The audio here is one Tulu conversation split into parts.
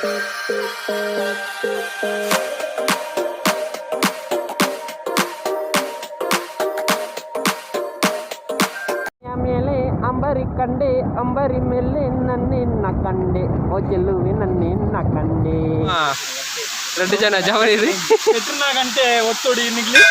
ಮೇಲೆ ಅಂಬರಿ ಕಂಡೆ, ಅಂಬರಿ ಮೇಲೆ ನನ್ನೆನ್ನ ಕಂಡೆ, ಓ ಚೆಲ್ಲುವೆ ನನ್ನೆನ್ನ ಕಂಡೆ. రెండు ಜನ ಜವನಿರಿ. ಗಂಟೆ ಒತ್ತೊಡಿ Nigli.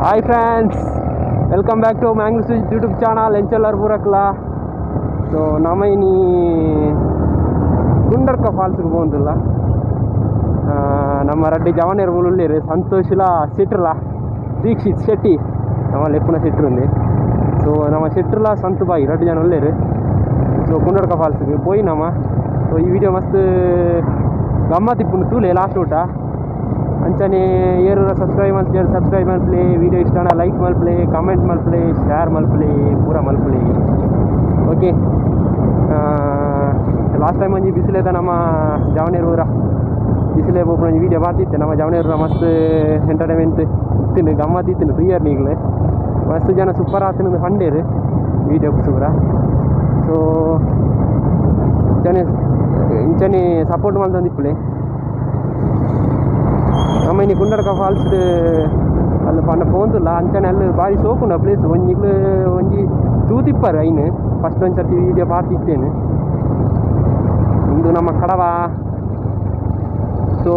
Hi friends, welcome back to Mangalore Sujith YouTube channel. ಎಂಚೆಲ್ಲರ್ ಪೂರಕ್ಲ. ಸೊ ನಮ್ಮ ಇನಿ ಗುಂಡರ್ಕ ಫಾಲ್ಸ್ಗೆ ಪೋಂದಿಲ್ಲ. ನಮ್ಮ ರಡ್ಡಿ ಜವನೇರ್ ಉಳ್ಳೇರು, ಸಂತೋಷಿಲ ಸಿಟ್ರಲ ದೀಕ್ಷಿತ್ ಶೆಟ್ಟಿ ನಮ್ಮ ಲೆಪ್ಪುನ ಸಿಟ್ರು ఉంది. ಸೊ ನಮ್ಮ ಶೆಟ್ರಲ ಸಂತು ಬಾಯಿ ರಡ್ಡು ಜನ ಉಳ್ಳೇರು. ಸೊ ಗುಂಡರ್ಕ ಫಾಲ್ಸ್ಗೆ ಪೋಯಿ ನಮ್ಮ. ಸೊ ಈ ವಿಡಿಯೋ ಮಸ್ತ್ ಗಮ್ಮತ್ ಇಪ್ಪುಂಡು, ತೂಲೆ ಲಾಸ್ಟ್ ಊಟ. ಅಂಚನೆ ಏರುರ ಸಬ್ಸ್ಕ್ರೈಬ್ ಮಲ್ಪಲೆ, ಸಬ್ಸ್ಕ್ರೈಬ್ ಮಲ್ಪಲೆ. ವೀಡಿಯೋ ಇಷ್ಟನ ಲೈಕ್ ಮಲ್ಪಲೆ, ಕಮೆಂಟ್ ಮಲ್ಪಲೆ, ಶೇರ್ ಮಲ್ಪಲೆ, ಪೂರ ಮಲ್ಪಲೆ. ಓಕೆ, ಲಾಸ್ಟ್ ಟೈಮ್ ಒಂಜಿ ಬಿಸಿಲೇದ ನಮ್ಮ ಜಾವನೇರು ಊರ ಬಿಸಿಲೇ ಪೋಪುನ ಒಂಜಿ ವೀಡಿಯೋ ಬಾತಿತ್ತೆ. ನಮ್ಮ ಜಾವನೇರು ಮಸ್ತ್ ಎಂಟರ್ಟೈನ್ಮೆಂಟ್ ಇತ್ತಿನ ಗಮ್ಮತ್ ಇತ್ತಿನ ತೂಯರ್ ನೀಗ್ಲೆ. ಮಸ್ತ್ ಜನ ಸೂಪರ್ ಆತಿನ ಪಂಡೇರು ವೀಡಿಯೋ ಪೂರ. ಸೊ ಇಂಚನೆ ಇಂಚನೆ ಸಪೋರ್ಟ್ ಮಲ್ತೊಂದಿಪ್ಪುಲೆ. ನಮ್ಮ ಇನಿ ಗುಂಡಡ್ಕ ಫಾಲ್ಸ್ ಅಲ್ಲಿ ಪಂಡ ಪೋಂದುಲ್ಲ. ಅಂಚನೆ ಅಲ್ಲಿ ಬಾರಿ ಸೋಕುಂಡು ಪ್ಲೇಸ್. ಒಂಜಿಗ್ಲು ಒಂಜಿ ತೂತಿಪ್ಪರು ಐನು ಫಸ್ಟ್ ಒಂದು ಸರ್ತಿ ವೀಡಿಯೋ ಪಾರ್ತಿತ್ತೇನೆ. ಇಂದು ನಮ್ಮ ಕಡವ. ಸೊ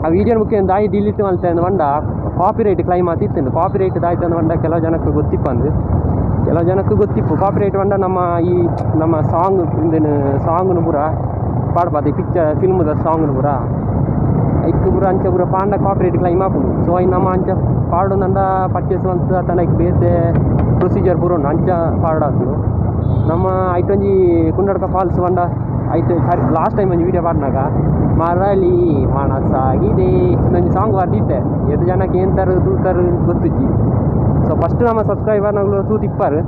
ಆ ವೀಡಿಯೋ ಮುಖ್ಯ ದಾಯಿ ಡಿಲೀಟ್ ಮಲ್ತೆ ಅಂದ್ ಪಂಡ ಕಾಪಿ ರೈಟ್ ಕ್ಲೈಮ್ ಆತಿತ್ತು. ಕಾಪಿ ರೈಟ್ ದಾಯ್ತು ಅಂದ್ ಪಂಡ ಕೆಲವು ಜನಕ್ಕೆ ಗೊತ್ತಿಪ್ಪಂದು, ಕೆಲವು ಜನಕ್ಕೆ ಗೊತ್ತಿಪ್ಪು. ಕಾಪಿ ರೈಟ್ ಪಂಡ ನಮ್ಮ ಈ ನಮ್ಮ ಸಾಂಗ್ ಇಂದಿನ ಸಾಂಗ್ನು ಪೂರ ಪಾಡ್ಪಾತ ಪಿಕ್ಚರ್ ಫಿಲ್ಮ್ದ ಸಾಂಗ್ನು ಪೂರ ಐಕ್ ಪೂರ ಅಂಚ ಪೂರ ಪಾಂಡ ಕಾಪಿ ರೈಟ್ ಕ್ಲೈಮ್ ಆಪುಂಡು. ಸೊ ಐನ್ ನಮ್ಮ ಅಂಚ ಪಾಡೊಂದಂಡ ಪರ್ಚೇಸ್ ಮಲ್ತ್ ಅತ್ತಂಡ ಐಕ್ ಬೇತೆ ಪ್ರೊಸೀಜರ್ ಪೂರ ಉಂಡು, ಅಂಚ ಪಾಡಾತು. ನಮ್ಮ ಐಟೊಂಜಿ ಕುಂಡಡ್ಕ ಫಾಲ್ಸ್ ಪಂಡ ಐಟ್ ಸಾರಿ ಲಾಸ್ಟ್ ಟೈಮ್ ಒಂಜಿ ವೀಡಿಯೋ ಪಾಡ್ನಾಗ ಮರಳಿ ಮನಸ್ಸಾಗಿದೆ ಒಂಜಿ ಸಾಂಗ್ ಬರ್ದಿತ್ತೆ. ಏತ್ ಜನಕ್ಕೆ ಏನ್ತಾರು ತೂತಾರು ಗೊತ್ತುಜ್ಜಿ. ಸೊ ಫಸ್ಟ್ ನಮ್ಮ ಸಬ್ಸ್ಕ್ರೈಬರ್ನಗಳು ತೂತಿಪ್ಪಾರು.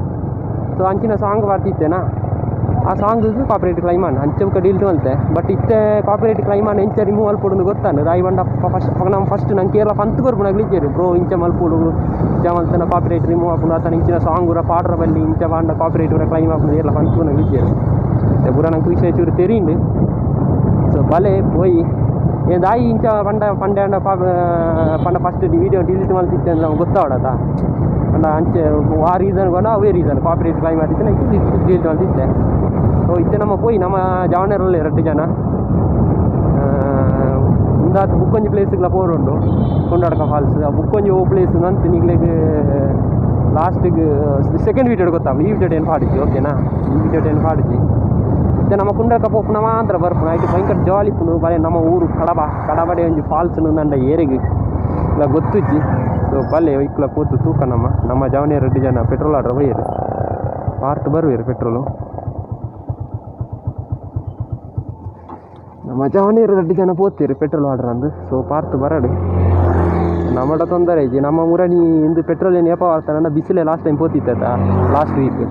ಸೊ ಅಂಚಿನ ಸಾಂಗ್ ಬರ್ದಿತ್ತೆನಾ, ಆ ಸಾಂಗಿಗೆ ಕಾಪಿರೈಟ್ ಕ್ಲೈಮ್ ಆಂಡ್ ಅಂಚ ಬೊಕ ಡಿಲೀಟ್ ಮಲ್ತೆ. ಬಟ್ ಇತ್ತೆ ಕಾಪಿರೈಟ್ ಕ್ಲೈಮ್ ಆಂಡ್ ಎಂಚ ರಿಮೂವ್ ಮಲ್ಪೊಡು ಗೊತ್ತಾಂಡ್. ದಾಯಿ ಪಂಡ ಫಸ್ಟ್ ನಮ್ಮ ಫಸ್ಟ್ ನಂಗೆ ಕೇರಳ ಪಂತ್ ಕೊರ್ಪುನಗ್ಲು ಇಜ್ಜೆರ್ ಬ್ರೋ, ಇಂಚ ಮಲ್ಪೊಡು ಇಂಚ ಮಲ್ತನ ಕಾಪಿರೈಟ್ ರಿಮೂವ್ ಆಪುಂಡು ಅತ್ತಂಡ ಇಂಚಿನ ಸಾಂಗ್ ಪೂರ ಪಾಡ್ರ ಬಲ್ಲಿ ಇಂಚ ಪಾಂಡ ಕಾಪಿರೈಟ್ ಪೂರ ಕ್ಲೈಮ್ ಆಪುಂಡು ಏರ್ಲ ಪಂತ್ ಕೊರ್ಪುನಗ್ಲು ಇಜ್ಜೆರ್. ಇತ್ತೆ ಪೂರ ನಂಗೆ ವಿಷಯ ಚೂರು ತೆರಿಂಡು. ಸೊ ಬಲೆ ಪೋಯಿ ಏ ದಾಯಿ ಇಂಚ ಪಂಡ ಪಂಡೆ ಅಂಡ ಪಂಡ ಫಸ್ಟ್ ವೀಡಿಯೋ ಡಿಲೀಟ್ ಮಲ್ತಿತ್ತೆ ಅಂದ್ರೆ ನಮ್ಗೆ ಗೊತ್ತಾವಡತ. ಪಂಡ ಅಂಚೆ ಆ ರೀಸನ್ ಗೋಣ ಅವೇ ರೀಸನ್ ಕಾಪಿರೈಟ್ ಕ್ಲೈಮ್ ಆತಿತ್ತು ಡಿಲೀಟ್ ಮಲ್ತಿತ್ತೆ. ಸೊ ಇತ್ತೆ ನಮ್ಮ ಪೋಯಿ ನಮ್ಮ ಜಾವನೇರಲ್ಲಿ ರಡ್ಡು ಜನ ಉಂದಾತ್ ಬುಕ್ಕೊಂಜಿ ಪ್ಲೇಸ್ಗ್ಲ ಪೋರುಂಡು ಕುಂಡಡ್ಕ ಫಾಲ್ಸ್. ಆ ಬುಕ್ಕೊಂಜಿ ಓ ಪ್ಲೇಸ್ ನಂತ ನಿಗ್ಲೆಗ್ ಲಾಸ್ಟಿಗೆ ಸೆಕೆಂಡ್ ವೀಡಿಯೋ ಗೊತ್ತಾಗ ಈ ವಿಡಿಯೋ ಏನು ಪಾಡಿಜಿ. ಓಕೆನಾ, ಈ ವಿಡಿಯೋ ಏನು ಪಾಡಿಜಿ. ಇತ್ತೆ ನಮ್ಮ ಕುಂಡಡ್ಕ ಪೋಪುನ ಮಾತ್ರ ಬರ್ಪುನ ಐಟ್ ಭಯಂಕರ ಜಾಲಿ ಪುಂಡು. ಬಲೆ ನಮ್ಮ ಊರು ಕಡಬ, ಕಡಬಡೆ ಒಂಜಿ ಫಾಲ್ಸ್ ನಂಡ ಏರೆಗ್ ಇಲ್ಲ ಗೊತ್ತುಜ್ಜಿ. ಸೊ ಬಲ್ಲೆ ಇಕ್ಲ ಪೋತು ತೂಕ. ನಮ್ಮ ನಮ್ಮ ಜಾವನೇ ರಡ್ಡು ಜನ ಪೆಟ್ರೋಲ್ ಆರ್ಡರ್ ಬೈಯರು ಪಾರ್ತ್ ಬರುವೇರು ಪೆಟ್ರೋಲು. ನಮ್ಮ ಜವನೇರು ರಡ್ಡು ಜನ ಪೋತೀರಿ ಪೆಟ್ರೋಲ್ ಆರ್ಡರ್ ಅಂದು. ಸೊ ಪಾರ್ತ್ ಬರಡು ನಮ್ಮಡ ತೊಂದರೆ ಇಜ್ಜಿ. ನಮ್ಮ ಊರಣಿ ಇಂದು ಪೆಟ್ರೋಲ್ ಏನು ಏಪ ನನ್ನ ಬಿಸಿಲೇ ಲಾಸ್ಟ್ ಟೈಮ್ ಪೋತಿತ್ತ ಲಾಸ್ಟ್ ವೀಕ್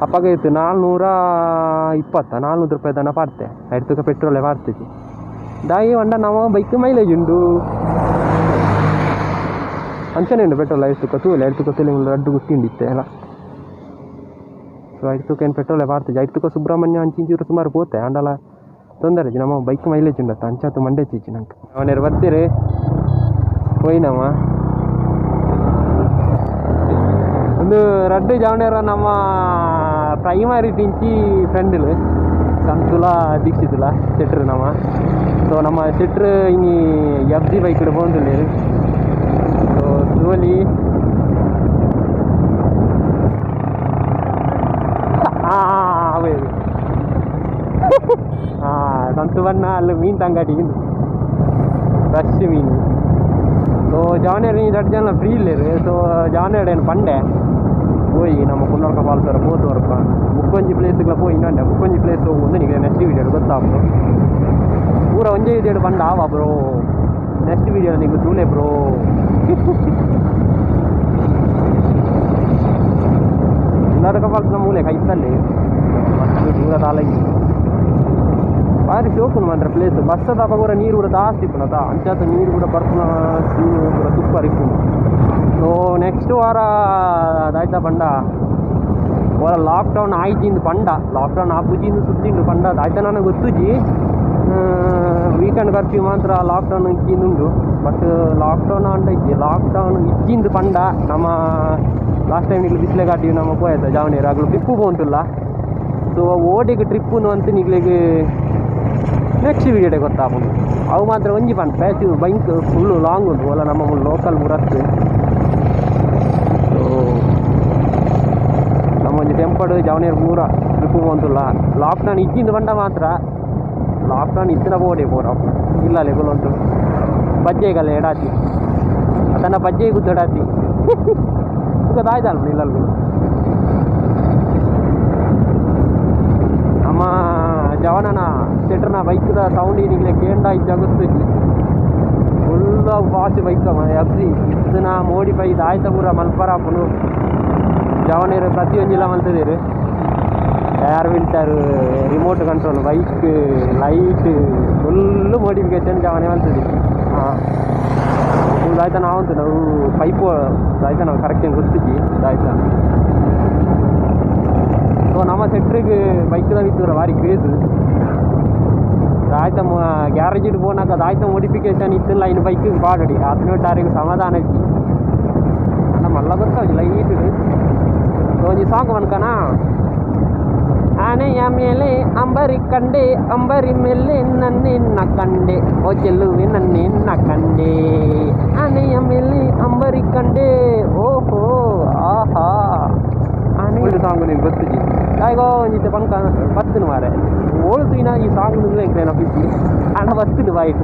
ಅಪ್ಪಗ ಇತ್ತು 420 400 ರೂಪಾಯಿ ತನ ಪಾಡ್ತೆ ಐತುಕ ಪೆಟ್ರೋಲೇ ಪಾಡ್ತಿದ್ದಿ. ದಾಯಿ ಪಂಡ ನಮ್ಮ ಬೈಕ್ ಮೈಲೇಜ್ ಉಂಡು ಅಂಚನೆ ಉಂಡು ಪೆಟ್ರೋಲ್ ಐತುಕ ತೂಲೆ ಐತುಕ ತೂಲೆ ರಡ್ಡು ಗುಟ್ಟಿ ಅಲ್ಲ. ಸೊ ಐತುಕ ಏನು ಪೆಟ್ರೋಲೇ ಪಾಡ್ತಿದ್ದೆ ಐತುಕ ಸುಬ್ರಹ್ಮಣ್ಯ ಅಂಚಿಂಚೂರು ಸುಮಾರು ಪೋತೆ ಅಂಡಲ ತೊಂದರೆ ಇಜ್ಜಿ. ನಮ್ಮ ಬೈಕ್ ಮೈಲೇಜ್ ಉಂಡತ್ತ ಅಂಚಾತು ಮಂಡೆ ಚೀಚಿ ನಂಗೆ. ಅವನೇರು ಬರ್ತೀರಿ ಹೋಯ್ ನಮ್ಮ ಒಂದು ರಡ್ಡು ಜಾವನೇರ ನಮ್ಮ ಪ್ರೈಮರಿ ಟಿಂಚಿ ಫ್ರೆಂಡ್ಲು ಸಂತುಲ ದೀಕ್ಷಿತುಲ ಶೆಟ್ರು ನಮ್ಮ. ಸೊ ನಮ್ಮ ಶೆಟ್ರು ಇನಿ ಎಫ್ ಜಿ ಬೈಕ್ ಪೋಂದುಲ್ಲೇರು. ಸೊ ತೋಲಿ ಅವೇ ಸಂತು ಬಣ್ಣ ಅಲ್ಲಿ ಮೀನು ತಂಗಾಟಿ ಫ್ರೆಶ್ ಮೀನು. ಸೊ ಜಾವನೇರು ನೀ ದೊಡ್ಡ ಜನ ಫ್ರೀ ಇಲ್ಲೇರು. ಸೊ ಜಾವನೇರು ಏನು ಪಂಡೆ ಪೋಯಿ ನಮ್ಮ ಕುಂಡಡ್ಕ ಫಾಲ್ಸ್ ವರ ಪೋತು ವರ್ಪ ಬುಕ್ಕೊಂಜಿ ಪ್ಲೇಸ್ಗ್ಲ ಪೋಯಿ ಇನ್ನೊಂಡೆ ಬುಕ್ಕೊಂಜಿ ಪ್ಲೇಸ್ ಹೋಗುದು ನಿಮಗೆ ನೆಕ್ಸ್ಟ್ ವೀಡಿಯೋ ಗೊತ್ತಾಗ್ಬೋದು. ಪೂರ ಒಂಜೇ ವಿಡಿಯೋ ಪಂಡ ಆವ ಬ್ರೋ, ನೆಕ್ಸ್ಟ್ ವೀಡಿಯೋ ನಿಮಗೆ ತೂಲೆ ಬ್ರೋ. ಕುಂಡಡ್ಕ ಫಾಲ್ಸ್ ನಮ್ಮ ಮೂಲೆ ಕೈತಲ್ಲಿ ಮಸ್ತ್ ದೂರ ದಾಲಗಿ ಬಾರಿ ಶೋಕುಂಡು ಮಾತ್ರ ಪ್ಲೇಸ್. ಬಸ್ಸದ ಪೂರ ನೀರು ಕೂಡ ಜಾಸ್ತಿ ಇಪ್ಪುನತ ಅಂಚಾತ ನೀರು ಕೂಡ ಬರ್ಪುನ ಪೂರ ಸೂಪರ್ ಇಪ್ಪುಂಡು. ಸೊ ನೆಕ್ಸ್ಟ್ ವಾರ ದಾಯ್ತ ಪಂಡ ಓಲ ಲಾಕ್ಡೌನ್ ಆಯ್ತಿಂದು ಪಂಡ, ಲಾಕ್ಡೌನ್ ಆಪುಜಿಂದು ಸುದ್ದಿಂಡು ಪಂಡ ದಾಯ್ತ ನನಗೆ ಗೊತ್ತುಜಿ. ವೀಕೆಂಡ್ ಕರ್ಫ್ಯೂ ಮಾತ್ರ ಲಾಕ್ಡೌನ್ ಇಜ್ಜಿಂದುಂಡು. ಬಟ್ ಲಾಕ್ಡೌನ್ ಅಂಡ ಇಜ್ಜಿ, ಲಾಕ್ಡೌನ್ ಇಜ್ಜಿಂದು ಪಂಡ ನಮ್ಮ ಲಾಸ್ಟ್ ಟೈಮ್ ಇಲ್ಲಿ ಬಿಸಿಲೆ ಘಾಟಿಯು ನಮ್ಮ ಪೋಯ್ತ ಜಾವನೀರು ಆಗಲು ಟ್ರಿಪ್ಪು ಪೋಂತುಲ್ಲ. ಸೊ ಓಟಿಗೆ ಟ್ರಿಪ್ಪು ಅಂತ ನಿಗ್ಲಿಗೆ ನೆಕ್ಸ್ಟ್ ವೀಡಿಯೋಡೆ ಗೊತ್ತಾಪುಂಡು. ಅವು ಮಾತ್ರ ಒಂಜಿ ಪಂಡ patch bike full long ಉಂಟು ಓಲ ನಮ್ಮ ಲೋಕಲ್ ಮುರತ್ತು. ಸೊ ನಮ್ಮ ಒಂಜಿ ಟೆಂಪಡು ಜಾವನೀರು ಪೂರ ಟ್ರಿಪ್ಪು ಪೋಂತುಲ್ಲ. ಲಾಕ್ಡೌನ್ ಇಜ್ಜಿಂದು ಪಂಡ ಮಾತ್ರ ಲಾಕ್ಡೌನ್ ಇತ್ತಿನ ಬೋಡೆ ಪೋರ ಇಲ್ಲ ಲೆಗುಲ್ ಉಂಟು. ಬಜ್ಜೆಗಲ್ಲ ಎಡಾತಿ ಅದನ್ನು ಬಜ್ಜೆ ಗುದ್ದೆಡಾತಿ ದಾಯ್ದಲ್ಲ ಇಲ್ಲಲ್ಗಳು. ನಮ್ಮ ಜವನನ ಸೆಟ್ರನ ಬೈಕ್ದ ಸೌಂಡ್ ಈಗಲೇ ಕೇಂಡ ಇಜ್ಜಾಗುತ್ತು full fast bike F C ಇದನ್ನ ಮೋಡಿಫೈ ದಾಯ್ತ ಪೂರ ಮಲ್ಪರಾಪುನು ಜವನೀರು ಪ್ರತಿಯೊಂಜಿಲ್ಲ ಮಲ್ತದಿರು. Air filter, remote control, bike, light full modification ಜವನೇ ಮಲ್ತದೆ. ಹಾಂ ದಾಯ್ತ ನಾವಂತು ನಾವು ಪೈಪು ದಾಯ್ತ ನಾವು ಕರೆಕ್ಟ್ ಗೊತ್ತಿಜ್ಜಿ ದಾಯ್ತ. ಸೊ ನಮ್ಮ ಸೆಟ್ರಿಗೆ ಬೈಕ್ದ ಬಿತ್ತೂರ ಭಾರಿ ಕ್ರೇಜ್. ದಾಯ್ತ ಗ್ಯಾರೇಜ್ ಪೋನಾಗ ದಾಯ್ತ ಮೋಡಿಫಿಕೇಶನ್ ಇತ್ತಿಲ್ಲ ಇನ್ನು ಬೈಕ್ ಪಾಡಡಿ ಆತನ ಟಾರಿಗೆ ಸಮಾಧಾನ ಇಜ್ಜಿ. ನಮ್ಮ ಮಲ್ಲ ಗೊತ್ತಾಗಿ ಲೈಟ್. ಸೊ ಒಂಜಿ ಸಾಂಗ್ ಮನ್ಕನ ಆನೆಯ ಮೇಲೆ ಅಂಬರಿ ಕಂಡೆ ಅಂಬರಿ ಮೇಲೆ ನನ್ನಿನ್ನ ಕಂಡೆ ಓ ಚೆಲ್ಲುವೆ ನನ್ನಿನ್ನ ಕಂಡೆ ಆನೆಯ ಮೇಲೆ ಅಂಬರಿ ಕಂಡೆ ಓಹೋ ಆಹಾ ಆನೆ ಸಾಂಗ್ ನಿನ್ಗೆ ಗೊತ್ತಿಜ್ಜಿ ಕಾಯ್ಗೋ ಒಂಜಿತ್ತೆ ಪಂಕ ಬತ್ತಿನ ಮಾರೆ ಓಳ್ತೀನ ಈ ಸಾಂಗ್ ನಿಂಗೆ ಎಂಕ್ಲೇನ ಬಿಚ್ಚಿ ಹಣ ಬತ್ತಿನ ಬಾಯಿಟ್.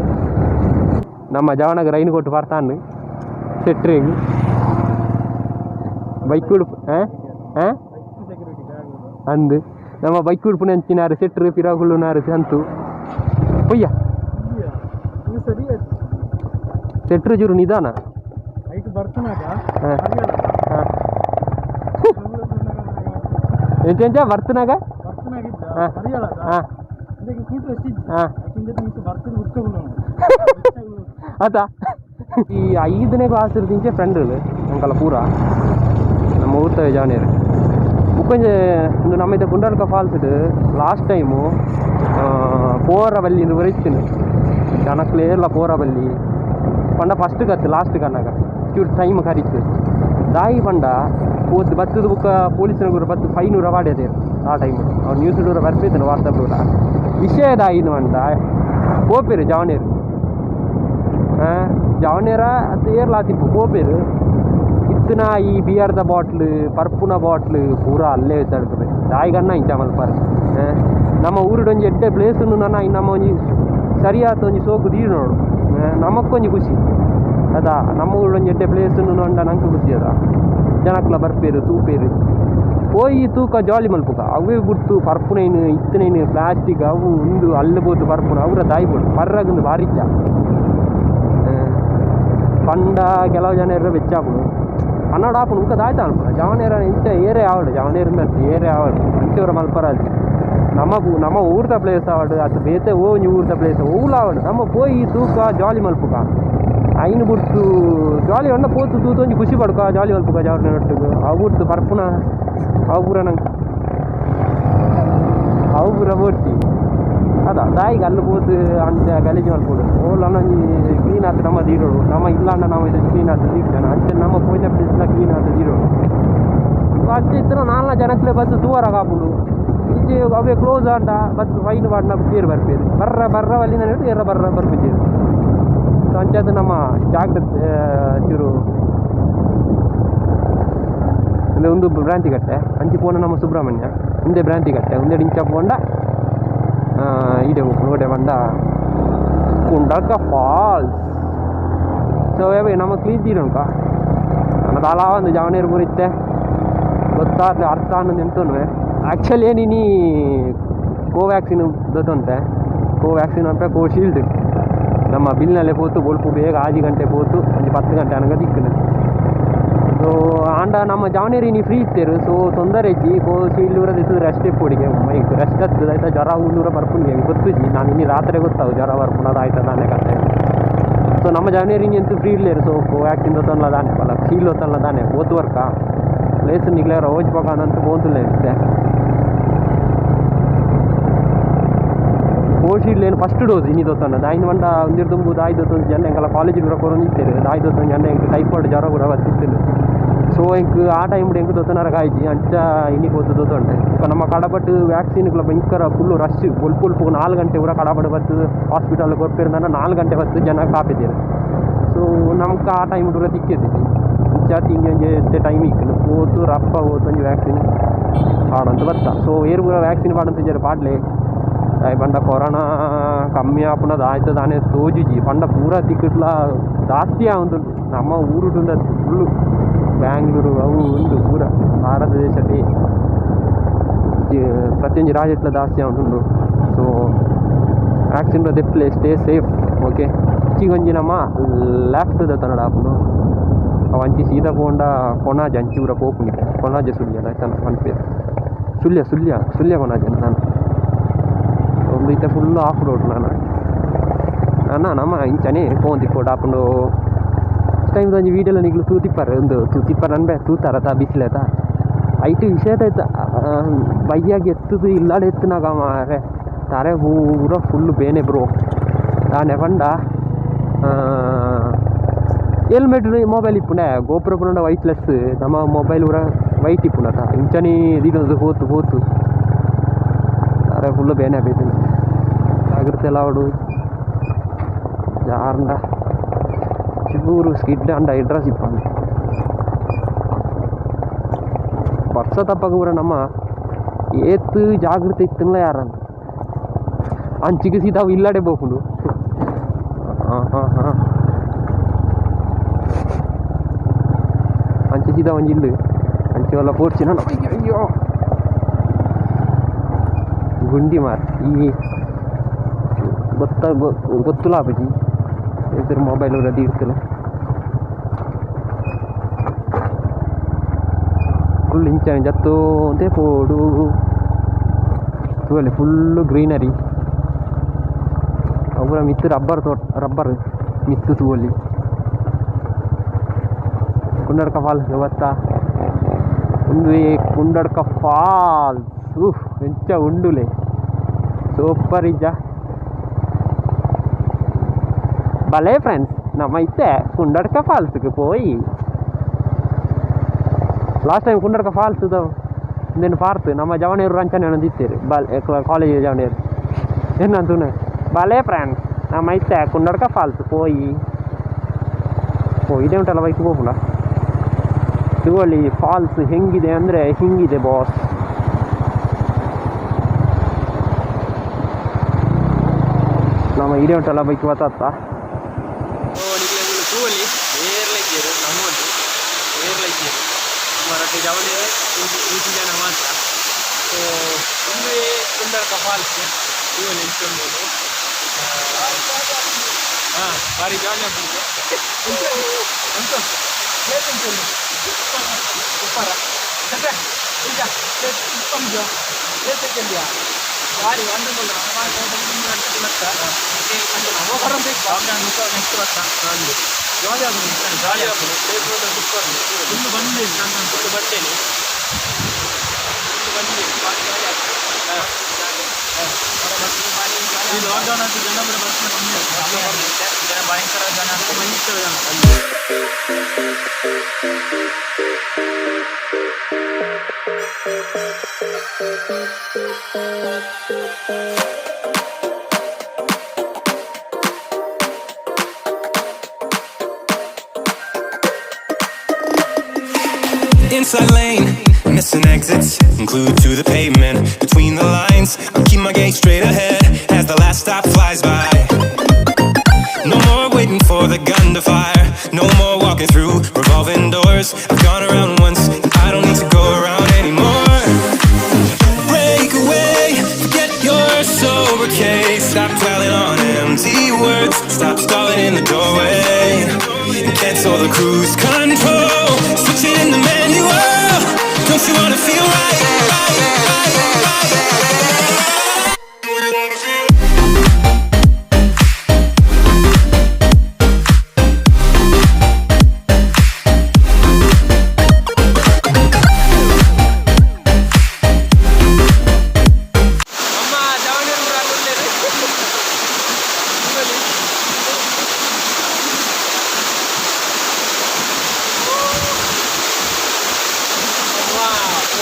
ನಮ್ಮ ಜವನಗ ರೈನ್ ಕೊಟ್ಟು ಬರ್ತಾನೆ ಸೆಟ್ರಿಗೆ ಬೈಕ್ ಉಡುಪು ಹಾಂ ಹಾಂ ಅಂದು ನಮ್ಮ ಬೈಕ್ ಉಡುಪು ಅಂಚಿನಾರು ಸೆಟ್ರು ಪಿರಾಗುಳ್ಳುನಾರು ಸಂತು ಪೊಯ್ಯ ಸೆಟ್ರು ಜೂರು ನಿಧಾನ. ಎಂಚ ಬರ್ತನಾಗ ಹಾಂ ಹಾಂ ಆತ ಈ 5ನೇ ಕ್ಲಾಸ್ ಇರ್ದಿಂಚೆ ಫ್ರೆಂಡ್ಗಳು ಅಂಕಲ ಪೂರ ನಮ್ಮ ಊರ್ತವೆ ಜಾವನೇರು. ಮುಕ್ಕೊಂಜೆ ಒಂದು ನಮ್ಮ ಇದು ಗುಂಡಲ್ಕ ಫಾಲ್ಸ್ ಇದು ಲಾಸ್ಟ್ ಟೈಮು ಪೋರಬಲ್ಲಿ ಇದು ಬರೀತೀನಿ ಜನಕ್ಲೇರ್ಲ ಪೋರಬಲ್ಲಿ ಪಂಡ ಫಸ್ಟ್ ಕತ್ತು ಲಾಸ್ಟ್ ಕನ್ನಾಗ ಚೂರು ಟೈಮ್ ಕರೀತು ದಾಯಿ ಪಂಡ ಪೋತ್ ಬತ್ತದ ಬುಕ್ಕ ಪೊಲೀಸ್ನಗುರು ಬತ್ತು 500 ವಾಡ್ಯದೆ ಆ ಟೈಮ್ ಅವ್ರು ನ್ಯೂಸ್ ಡೂರ ಬರ್ಪಿದ್ದನು ವಾಟ್ಸಪ್ ಡೂರ ವಿಷಯ ದಾಯಿನ ಪಂಡ ಪೋಪೇರು ಜಾವನೇರು ಜಾವನೇರ ಅದು ಏರ್ಲಾತಿಪ್ಪು ಪೋಪೇರು ಇತ್ತಿನ ಈ ಬಿಯರ್ದ ಬಾಟ್ಲು ಪರ್ಪುನ ಬಾಟ್ಲು ಪೂರ ಅಲ್ಲೇ ಎತ್ತಾಡ್ತದೆ ದಾಯಿಗಣ್ಣ ಇಂಚ ಮಲ್ಪಾರು. ನಮ್ಮ ಊರುಡು ಒಂಜಿ ಎಡ್ಡೆ ಪ್ಲೇಸ್ ನನ್ನ ನಮ್ಮ ಒಂಜಿ ಸರಿಯಾದ ಒಂಜಿ ಸೋಕು ದೀಡು ನೋಡು ನಮಕ್ಕೊಂಜಿ ಖುಷಿ ಅದಾ. ನಮ್ಮ ಊರುಡು ಒಂಜಿ ಎಡ್ಡೆ ಪ್ಲೇಸ್ ಅಂಡ ನಂಗೆ ಖುಷಿ ಅದ. ಜನಕ್ಲ ಬರ್ಪೇರು ತೂಪೇರು ಪೋಯಿ ತೂಕ ಜಾಲಿ ಮಲ್ಪುಕ ಅವೇ ಬಿಡ್ತು ಪರ್ಪುನೈನು ಇತ್ತನೈನು ಪ್ಲಾಸ್ಟಿಕ್ ಅವು ಉಂದು ಅಲ್ಲೇ ಪೋತು ಪರ್ಪುನ ಅವರ ದಾಯಿ ಬೋಡು ಪರ್ರಾಗುಂದು ಭಾರಿ ಇಚ್ಚ. ಪಂಡ ಕೆಲವು ಜನ ಇರೋ ಬೆಚ್ಚಾಪುಡು ಕನ್ನಡ ಆಪುಂಡು ಉಕ್ಕ ದಾಯ್ತ ಅನ್ಪುಣ ಜವನೇರ ಇಂಚ ಏರೇ ಆವಡು ಜವನೇರಿಂದ ಏರೇ ಆವಡು ಇಂಚವರ ಮಲ್ಪರಾಜು. ನಮ್ಮ ನಮ್ಮ ಊರ್ದ ಪ್ಲೇಸ್ ಆವಡು ಅದು ಬೇತೆ ಓಂಜಿ ಊರ್ದ ಪ್ಲೇಸ್ ಓಲ ಆವಡು ನಮ್ಮ ಪೋಯಿ ತೂಕ ಜಾಲಿ ಮಲ್ಪುಕ ಐನು ಬುಡ್ತು ಜಾಲಿ ಅಣ್ಣ ಪೋತು ತೂತು ಒಂಜಿ ಖುಷಿ ಪಡ್ಕ ಜಾಲಿ ಮಲ್ಪುಕ ಜಾವನೆ ಒಟ್ಟಿಗೆ ಅವು ಬುಡ್ತು ಪರ್ಪುನ ಅವು ಪೂರ ನಂಗೆ ಅವು ಪೂರ ಬೋಡ್ತಿ ಅದ ದಾಯಿಗೆ ಅಲ್ಲಿ ಪೋತು ಅಂಚ ಗಲೀಜು ಮಲ್ಪೊಡು ಓಲ್ ಒಂಜಿ ಕ್ಲೀನ್ ಆತು ನಮ್ಮ ದೀಡೋಡು ನಮ್ಮ ಇಲ್ಲ ಅಣ್ಣ ನಮ್ಮ ಇದು ಕ್ಲೀನ್ ಆತು ದೀಡ್ತಾನೆ ಅಂಚೆ ನಮ್ಮ ಪೋಯ್ದ ಪ್ಲೇಸ್ಲ ಕ್ಲೀನ್ ಆತು ದೀಡೋಡು. ಅಂಚೆ ಇತ್ತಿನ ನಾಲ್ಕು ಜನಕ್ಲೆ ಬಸ್ ತೂವರ ಕಾಪುಂಡು ಈಚೆ ಅವೇ ಕ್ಲೋಸ್ ಆಂಡ ಬಸ್ ಫೈನ್ ಪಾಡ್ನ ಪೇರು ಬರ್ಪೇರು ಬರ್ರ ಬರ್ರ ಅಲ್ಲಿಂದ ಏರ ಬರ್ರ ಬರ್ಪುಜೇರು. ಸೊ ಅಂಚಾದ ನಮ್ಮ ಜಾಗ್ರತೆ ಚೂರು ಅಂದರೆ ಒಂದು ಭ್ರಾಂತಿ ಕಟ್ಟೆ ಅಂಚಿ ಪೋಣ ನಮ್ಮ ಸುಬ್ರಹ್ಮಣ್ಯ ಹಿಂದೆ ಭ್ರಾಂತಿ ಕಟ್ಟೆ ಒಂದೇ ಇಂಚ ಪೋಂಡ ಈಡೆ ಓಡೆ ಬಂದ ಕುಂಡಲ್ಕ ಫಾಲ್ಸ್. ಸೊ ಯಾವೆ ನಮ್ಮ ಕ್ಲೀನ್ ತೀರುಂಕ ನನ್ನ ದಾಲ ಒಂದು ಜಾವನೇರು ಬರುತ್ತೆ ಗೊತ್ತಾದ ಅರ್ಥ ಅನ್ನೋದು ಎಂತುನುವೆ. ಆ್ಯಕ್ಚುಲಿ ಏನಿನಿ ಕೋವ್ಯಾಕ್ಸಿನ್ ದೊತ್ತಂತೆ ಕೋವ್ಯಾಕ್ಸಿನ್ ಅಂತ ಕೋಶೀಲ್ಡ್ ನಮ್ಮ ಬಿಲ್ನಲ್ಲೇ ಪೋತು ಬೊಲ್ಪು ಬೇಗ 5 ಗಂಟೆ ಪೋತು ಒಂದು 10 ಗಂಟೆ ಅನಗ ದಿಕ್ಕನು. ಸೊ ಆಂಡ ಪಂಡ ನಮ್ಮ ಜವನೇರಿ ನೀ ಫ್ರೀ ಇತ್ತೇರು. ಸೊ ತೊಂದರೆ ಇಜ್ಜಿ ಕೋಶೀಲ್ಡ್ ಊರ ದಿತ್ತದ ರೆಸ್ಟ್ ಇಪ್ಪುಡಿಗೆ ಮೈಕ್ ರೆಸ್ಟ್ ಹತ್ತದ ಆಯ್ತಾ ಜ್ವರ ಊರ ಬರ್ಪುಂಡಿ ಗೊತ್ತುಜಿ ನಾನು ಇನ್ನಿ ರಾತ್ರಿ ಗೊತ್ತಾವು ಜ್ವರ ಬರ್ಪುಂಡು ಆಯ್ತಾ ತಾನೆ ಕತೆ. ಸೊ ನಮ್ಮ ಜವನೇರಿ ಅಂತೂ ಫ್ರೀ ಇಲ್ಲೇರು. ಸೊ ಕೋವ್ಯಾಕ್ಸಿನ್ ದೊತ್ತಲ್ಲ ದಾನೆ ಬಲ ಶೀಲ್ಡ್ ದೊತ್ತಲ್ಲ ದಾನೆ ಓತು ವರ್ಕ ಪ್ಲೇಸ್ ನಿಗ್ಲೆ ರೋಜ್ ಪಕ್ಕ ಪೋಂತುಲ್ಲ ಇತ್ತೆ. ಕೋವಿಶೀಲ್ಡ್ ಏನು ಫಸ್ಟ್ ಡೋಸ್ ಇನಿ ದೊತ್ತನ ದಾಯಿನ ಬಂಡ ಒಂದಿರ್ ದುಂಬು ದಾಯಿ ದೊತ್ತೊಂದು ಜನ ಎಂಕಲ ಕಾಲೇಜ್ ಕೂಡ ಕೊರೊಂದು ಇತ್ತೇರು ದಾಯಿ ದೊತ್ತೊಂದು ಜನ ಎಂಕ್ ಟೈಫಾಯ್ಡ್ ಜ್ವರ ಕೂಡ ಬತ್ತಿತ್ತು. ಸೊ ಎಂಕ್ ಆ ಟೈಮ್ ಎಂಕ್ ದೊತ್ತನಾರ ಕಾಯ್ಜಿ ಅಂಚ ಇನಿ ಪೋತು ದೊತ್ತೊಂಡೆ. ಬೊಕ್ಕ ನಮ್ಮ ಕಡಪಟ್ಟು ವ್ಯಾಕ್ಸಿನ್ಗಳ ಭಯಂಕರ ಫುಲ್ಲು ರಶ್ ಬೊಲ್ಪು 4 ಗಂಟೆ ಕೂಡ ಕಡಪಟ್ಟು ಬತ್ತು ಹಾಸ್ಪಿಟಲ್ ಕೊರ್ಪಿರ್ದಾನ 4 ಗಂಟೆ ಬತ್ತು ಜನ ಕಾಪಿದ್ದೀರು. ಸೊ ನಮ್ಗೆ ಆ ಟೈಮ್ ಕೂಡ ತಿಕ್ಕಿದ್ದಿತ್ತು ಜಾತಿ ಹಿಂಗೆ ಒಂಜಿ ಟೈಮ್ ಇಕ್ಕಲು ಪೋತು ರಪ್ಪ ಹೋತು ಒಂಜಿ ವ್ಯಾಕ್ಸಿನ್ ಪಾಡಂತ ಬತ್ತ. ಸೊ ಏರು ಪೂರ ವ್ಯಾಕ್ಸಿನ್ ಪಾಡಂತ ಇಜ್ಜಾರು ಪಾಡ್ಲೆ ದಾಯೆ ಪಂಡ ಕೊರೋನಾ ಕಮ್ಮಿ ಆಪುನದ ಆಯ್ತು ದಾನೆ ತೋಜುಜಿ ಪಂಡ ಪೂರ ತಿಕ್ಕಿಟ್ಲ ಜಾಸ್ತಿ ಆವೊಂದುಂಡು ನಮ್ಮ ಊರುಡು ಫುಲ್ಲು ಬ್ಯಾಂಗ್ಳೂರು ಅವು ಉಂಡು ಪೂರ ಭಾರತ ದೇಶದಲ್ಲಿ ಪ್ರತಿಯೊಂಜಿ ರಾಜ್ಯಟ್ಲ ಜಾಸ್ತಿ ಆವೊಂದುಂಡು. ಸೊ ವ್ಯಾಕ್ಸಿನ್ ದೆಪ್ಲೆ stay safe okay. ಒಂಜಿ ನಮ್ಮ ಲೆಫ್ಟ್ ದತ್ತನಡ ಆಪುಂಡು ಅವು ಅಂಚಿ ಸೀದಾ ಪೋಂಡ ಕೊಣಾಜೆ ಅಂಚಿ ಪೂರ ಪೋಪುಂಡು ಕೊಣಾಜೆ ಸುಳ್ಯ ಆಯ್ತಾನ ಪನ್ಪೇರು ಸುಳ್ಯ ಸುಳ್ಯ ಸುಳ್ಯ ಕೊಣಾಜೆ ನಾನು ಒಂದು ಇತ್ತೆ full off road ನಾನು ಅಣ್ಣ ನಮ್ಮ ಇಂಚನೆ ಪೋಂತಿಪ್ಪೋಡು ಆಪುಂಡು ಟೈಮ್ ಒಂಜಿ ವೀಡಿಯೋಲ ನಿಗ್ಲು ತೂತಿಪ್ಪಾರ ಒಂದು ತೂತಿಪ್ಪಾರ ಅನ್ಬೆ ತೂತಾರತ ಬಿಸಿಲೇತ ಐಟು ವಿಷಯದ ಬೈಯಾಗಿ ಎತ್ತದು ಇಲ್ಲಾಡೆ ಎತ್ತುನಾಗ ಮಾರೆ ತಾರೆ ಪೂರ ಫುಲ್ ಬೇನೆ ಬ್ರೋ. ದಾನೆ ಪಂಡ ಹೆಲ್ಮೆಟ್ ಮೊಬೈಲ್ ಇಪ್ಪುಂಡೆ ಗೋಪುರ ಪುನಂಡ ವೈಟ್ಲೆಸ್ ನಮ್ಮ ಮೊಬೈಲ್ ಪೂರ ವೈಟ್ ಇಪ್ಪುಂಡತ ಇಂಚನೆ ದೀಡೊಂದು ಹೋತು ಹೋತು ತಾರೆ ಫುಲ್ಲು ಬೇನೆ ಆಪೈತಿನ. ಜಾಗ್ರತೆ ಎಲ್ಲ ಅವಡು ಜಾರ್ಂಡ ಚೂರು ಸ್ಕಿಡ್ ಅಂಡ ಇಡ್ರಸ್ ಇಪ್ಪಂದು ವರ್ಷ ತಪ್ಪಾಗ ಪೂರ ನಮ್ಮ ಏತ್ ಜಾಗೃತೆ ಇತ್ತಲ್ಲ ಯಾರಂತ ಅಂಚಿಗೆ ಸೀದಾ ಇಲ್ಲಾಡೆ ಬೋಪುಂಡು. ಹಾಂ ಹಾಂ ಹಾಂ ಅಂಚೆ ಸೀದಾ ಒಂಜಿ ಇಲ್ಲು ಅಂಚೆ ವಲ್ಲ ಪೋರ್ಚಿನ ಅಯ್ಯೋ ಗುಂಡಿ ಮಾರ್ ಈ ಗೊತ್ತ ಗೊತ್ತುಲ ಆಪುಜಿ ಎದುರು ಮೊಬೈಲ್ ರದಿ ಇರ್ತಲ್ಲ ಫುಲ್ ಇಂಚ ಜತ್ತೋಂತೆ ಪೋಡು ತೂವಲೆ ಫುಲ್ಲು ಗ್ರೀನರಿ ಅವು ಮಿತ್ತು ರಬ್ಬರ್ ತೋಟ ರಬ್ಬರ್ ಮಿತ್ತು ತೂವಲ್ಲಿ ಕುಂಡಡ್ಕ ಫಾಲ್ಸ್ ಗೊತ್ತಾ ಒಂದು ಕುಂಡಡ್ಕ ಫಾಲ್ಸ್ ಎಂಚ ಉಂಡುಲೆ ಸೂಪರ್ ಇಜ್ಜ ಭಲೇ ಫ್ರೆಂಡ್ಸ್ ನಮ್ಮ ಇತ್ತೆ ಕುಂಡಡ್ಕ ಫಾಲ್ಸ್ಗೆ ಪೋಯಿ last time Kundadka falls ಇಂದೇನು ಪಾರ್ತ್ ನಮ್ಮ ಜವನೇರು ರಂಚನೆ ಇತ್ತೀರಿ ಬಾಲ್ ಕಾಲೇಜ್ ಜವನೇರು ಏನಂತೂ ಭಲೇ ಫ್ರೆಂಡ್ಸ್ ನಮ್ಮ ಇತ್ತೆ ಕುಂಡಡ್ಕ ಫಾಲ್ಸ್ ಪೋಯಿ ಓ ಇದೇ ಉಂಟಲ್ಲ ಬೈಕ್ ಹೋಗುಣ ತಗೊಳ್ಳಿ ಫಾಲ್ಸ್ ಹೆಂಗಿದೆ ಅಂದರೆ ಹಿಂಗಿದೆ ಬಾಸ್. ನಮ್ಮ ಇದೇ ಉಂಟಲ್ಲ ಬೈಕ್ ಬತ್ತ ತೂವಲಿ ಏರ್ಲೈಕೇರು ನಮ್ಮದು ಏರ್ಲೈಕೇರು ಮರಕ್ಕೆ ಜವನೇರು ಇಂಚು ಜನ ಮಾತ್ರ. ಸೊ ಒಂದುವೇ ಕುಂಡಡ್ಕ ಫಾಲ್ಸ್ ತೂವಲಿ ಇಂಚೊಂದು ಹಾಂ ಭಾರಿ ಜಾಲಿ ಆಗ್ತದೆ ಉಂಟು ಪ್ಲೇಟ್ ಉಂಟು ಉಪ್ಪಾರ ಈಗ ಪ್ಲೇಟ್ ಉಪ್ಪಂಜು ಪ್ಲೇಟ್ ಭಾರಿ ಒಂದು ನೆಕ್ಸ್ಟ್ ಬರ್ತಾ ಅಂದು ಜಾಲಿ ಆಗುದು ಜಾಲಿ ಆಗುದು ಪ್ಲೇಟ್ ಮಾತ್ರ ಸೂಪರ್ ಉಂಟು ಬಂದೇನೆ ನಾನು ಫುಲ್ ಬರ್ತೇನೆ ಬಂದೇನೆ ಭಾರಿ ಜಾಲಿ ಆಗ್ತದೆ. ಈ ಲಾಕ್ಡೌನ್ ಆದ ಜನ ಕೂಡ ಬರ್ತಾರೆ ಕಮ್ಮಿ ಆಗ್ತದೆ ಜನ ಭಯಂಕರ ಜನ ಭಯಂಕರ ಜನ. Inside lane, missing exits, glued to the pavement. Between the lines, I keep my gaze straight ahead as the last stop flies by. No more waiting for the gun to fire. No more walking through revolving doors. I've gone around once, and I don't need to go around anymore. Break away, forget your sober case. Stop dwelling on empty words. Stop stalling in the doorway. And cancel the cruise control. Switch it in the manual.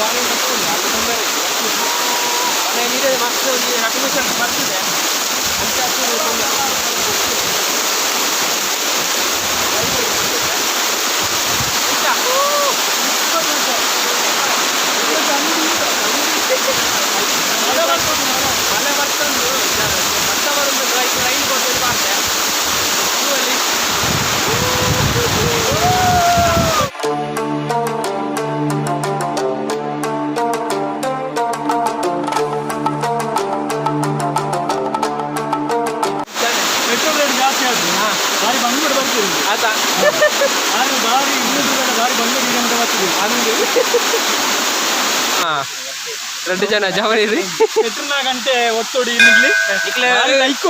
ಅಲ್ಲಿ ತೊಂದರೆ ಅದೇ ನೀರೇ ಮಸ್ತ್ ಒಂಜಿ ರಡ್ಡ್ ನಿಮಿಷ ಬರ್ತದೆ ಅಂಚ ತೊಂದರೆ. ಮಳೆ ಬರ್ತುಂಡು, ಭತ್ತ ಬರುಂಟು. ರೈನ್ ರೈನ್ ಕೋಟ್ ಪಾಡ್ದೆ ತೂವಲ್ಲಿ. ಪೆಟ್ರೋಲ್ ರೇಟ್ ಜಾಸ್ತಿ ಆಯ್ತು, ಭಾರಿ ಬಂದ್ಬಿಟ್ಟು ಬರ್ತೀವಿ. ಆತ. ಭಾರಿ ಭಾರಿ 200 ರೂಪಾಯಿ ಭಾರಿ ಬಂದ್ಬಿಟ್ಟು ಈಗ ಅಂತ ಬರ್ತೀವಿ. ಅಂದು ಹಾ ರಡ್ಡು ಜನ ಜವನಿರಿ. ಪೆಟ್ರೋಲ್ನ ಗಂಟೆ ಒತ್ತೋಡಿ ನಿಗ್ಲಿ. ನಿಕ್ಲೆ. ಭಾರಿ ಲೈಕ್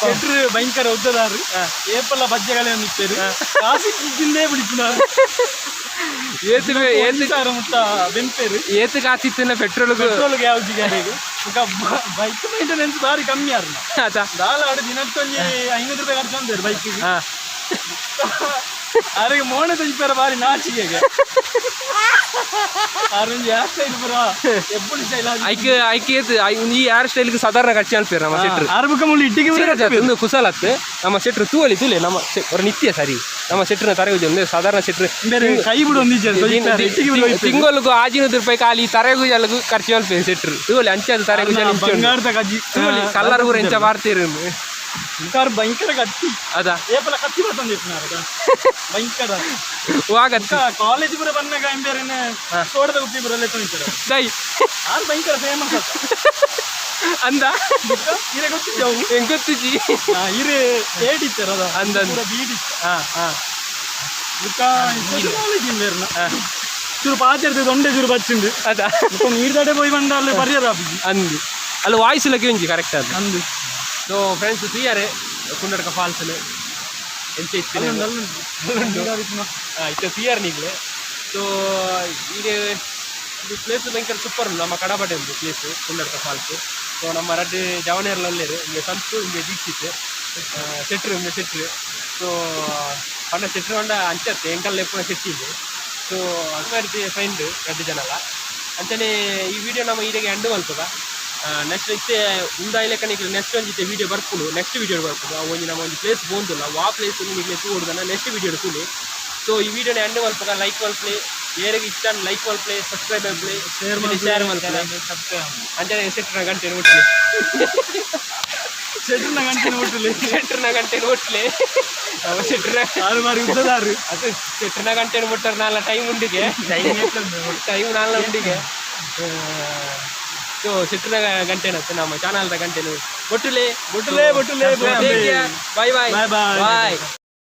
ಶೆಟ್ರು ಭಯಂಕರ ಉದ್ದದಾರು, ಏಪಲ್ಲ ಬಜ್ಜೆಗಳೇ ನಿತ್ತೇರು, ಕಾಸಿ ಜಿಂದೇ ಬಿಡಿಪುನಾರು. ಏತು ಏತು 1000 ಮುಟ್ಟ ಬೆಂಪೇರು. ಏತು ಕಾಸಿತ್ತಿನ ಪೆಟ್ರೋಲ್? ಪೆಟ್ರೋಲ್ ಯಾವ ಗಾಡಿಗೆ ಬೈಕ್ ಮೇಂಟೆನೆನ್ಸ್ ಭಾರಿ ಕಮ್ಮಿ ಆರ್ನ. ಆತ. ದಾಲ ಆಡು ದಿನಕ್ಕೊಂಜಿ 500 ರೂಪಾಯಿ ಖರ್ಚು ಅಂದೇರು ಬೈಕಿಗೆ. ಆರಿಗೆ ಮೋಣೆ ತೆಗಿಪಾರ ಬಾರಿ ನಾಚಿಕೆಗೆ. ಆರೊಂಜಿ ಹೇರ್ ಸ್ಟೈಲ್ ಪೂರ ಎಬ್ಬುಳಿ ಸ್ಟೈಲ್. ಐಕ್ ಐಕ್ ಏತು ಈ ಹೇರ್ ಸ್ಟೈಲ್ಗೆ ಸಾಧಾರಣ ಖರ್ಚು ಅನ್ಪೇರು ನಮ್ಮ ಶೆಟ್ರು. ಆರು ಬುಕ್ಕ ಮುಳ್ಳು ಇಟ್ಟಿಗೆ. ಸೀರಿಯಸ್ ಆತು, ಒಂದು ಕುಸಲ್ ಆತು. ನಮ್ಮ ಶೆಟ್ರು ತೂವಲಿ ತೂಲೆ ನಮ್ಮ ஒரு ನಿತ್ಯ ಸರಿ ನಮ್ಮ ಶೆಟ್ರನ ತರಗುಜಿ ಒಂದು ಸಾಧಾರಣ ಶೆಟ್ರು. ಬೇರೆ ಕೈ ಬಿಡು ಒಂದಿಜ್ಜೆ ಇಟ್ಟಿಗೆ ಬಿಡು. ತಿಂಗಳಿಗೆ 600 ರೂಪಾಯಿ ಖಾಲಿ ತರಗುಜಲ್ಗು ಖರ್ಚು ಮಲ್ಪೇರು ಶೆಟ್ರು. ತೂವಲಿ ಅಂಚಾದ ತರಗುಜಲ್ ಇಂಚ ಉಂಡು. ಬಂಗಾರದ ಕಜ್ಜಿ. ತೂವಲಿ ಕಲ್ಲರ್ ಪೂರ ಇಂಚ ಬಾರ್ತೀರು. ಕಾರ್ ಭಯಂಕರ ಕತ್ತಿ. ಅದ. ಏಪಲ ಕತ್ತಿ ಬರ್ತಂದಿತ್ತು ಭಯಂಕರ. ವಾಗತ್ತು. ಕಾಲೇಜ್ ಪೂರ ಬನ್ನಾಗ ಎಂಬೇರೇನೆ ತೋಟದ ಗುಪ್ಪಿ ಪೂರ ಲೆಕ್ಕ. ದೈ. ಆರು ಭಯಂಕರ ಫೇಮಸ್. ಅಂದ. ಇರೆ ಗೊತ್ತಿದ್ದವು. ಹೆಂಗ್ ಗೊತ್ತಿಜ್ಜಿ. ಇರೆ ಏಡಿತ್ತರ ಅದ. ಅಂದ ಅಂದ. ಪೂರ ಬೀಡಿತ್ತು. ಹಾ ಹಾ ಬುಕ್ಕ ನಾಲೆಜ್ ಇಂಬೇರ್ನ ಚೂರು ಪಾಚರ್ದು ದೊಂಡೆ ಚೂರು ಬಚ್ಚಿಂದು. ಅದ. ಬುಕ್ಕ ನೀರ್ದಡೆ ಪೋಯ್ ಬಂದ ಅಲ್ಲಿ ಪರಿಹಾರ ಆಪಿಜಿ. ಅಂದು ಅಲ್ಲಿ ವಾಯ್ಸ್ ಲಕ್ಕೆ ಒಂಜಿ ಕರೆಕ್ಟ್ ಅದು. ಅಂದು. ಸೊ ಫ್ರೆಂಡ್ಸ್, ತೂಯರೆ ಕುಂಡಡ್ಕ ಫಾಲ್ಸ್ ಎಂಚ ಇತ್ತಿನ. ಇತ್ತೆ ತೂಯರ್ ನಿಗ್ಲೆ. ಸೊ ಇದು ಇದು ಪ್ಲೇಸ್ ಭಯಂಕರ ಸೂಪರ್. ನಮ್ಮ ಕಡಬಡೆ ಉಂಟು ಪ್ಲೇಸ್ ಕುಂಡಡ್ಕ ಫಾಲ್ಸ್. ಸೊ ನಮ್ಮ ರಡ್ಡು ಜವನೇರ್ಲಲ್ಲೇರು, ಇಂಗೆ ಸಂತು, ಇಂಗೆ ದೀಕ್ಷಿತ್ ಶೆಟ್ರು, ಇಂಗೆ ಶೆಟ್ರು. ಸೊ ಪಂಡ ಶೆಟ್ರು ಪಂಡ ಅಂಚತ್ತೆ ಎಂಕಲ್ ಎಪ್ಪುನ ಶೆಟ್ಟಿಂದು. ಸೊ ಅದು ಫ್ರೆಂಡ್ ರಡ್ಡು ಜನಲ. ಅಂಚನೆ ಈ ವಿಡಿಯೋ ನಮ್ಮ ಈಡೆಗೆ ಎಂಡ್ ಮಲ್ಪುಗ. ನೆಕ್ಸ್ಟ್ ಇತ್ತೆ ಉಂದಾಯಿ ಲೆಕ್ಕ ನೆಕ್ಸ್ಟ್ ಒಂಜಿ ವಿಡಿಯೋ ಬರ್ಪುಂಡು, ನೆಕ್ಸ್ಟ್ ವಿಡಿಯೋ ಬರ್ಪುಂಡು. ಅವು ಒಂಜಿ ನಮ್ಮ ಒಂಜಿ ಪ್ಲೇಸ್ ಪೋಂದುಲ್ಲ, ವಾ ಪ್ಲೇಸ್ ನಿಗ್ಲೆ ತೂಡುದನ್ನ ನೆಕ್ಸ್ಟ್ ವಿಡಿಯೋ ತೂಲಿ. ಸೊ ಈ ವಿಡಿಯೋನ ಎಂಡ್ ಮಲ್ಪುಗ. ಲೈಕ್ ಮಲ್ಪಲೆ, ಏರೆಗ್ ಇಷ್ಟ ಲೈಕ್ ಮಲ್ಪಲೆ, ಸಬ್ಸ್ಕ್ರೈಬ್ ಮಲ್ಪಲೆ, ಶೇರ್. ಶೇರ್ ಮಲ್ಪಲೆ. ಅಂಚನೆ ಶೆಟ್ರನ ಗಂಟೆ ಮುಟ್ಲಿ. ಶೆಟ್ರನ ಗಂಟೆ ನೋಟ್ಲಿ. ಶೆಟ್ರನ ಗಂಟೆ ಮುಟ್ಲಿ ನಮ್ಮ ಶೆಟ್ರನ. ಆರು ಬಾರಿ ಉದ್ದದಾರು. ಅದು ಶೆಟ್ರನ ಗಂಟೆ ಮುಟ್ಟರ್ ನಾಲ ಟೈಮ್ ಉಂಡಿಗೆ, ಟೈಮ್ ನಾಲ ಉಂಡಿಗೆ. ಸೊ ಶೆಟ್ರನ ಗಂಟೆನತ್ತೆ ನಮ್ಮ ಚಾನಲ್ದ ಗಂಟೆನು. ಬೊಟ್ಟುಲೆ. ಬೊಟ್ಟುಲೆ, ಬೊಟ್ಟುಲೆ, ಬೊಟ್ಟುಲೆ. Bye bye. Bye bye. Boy.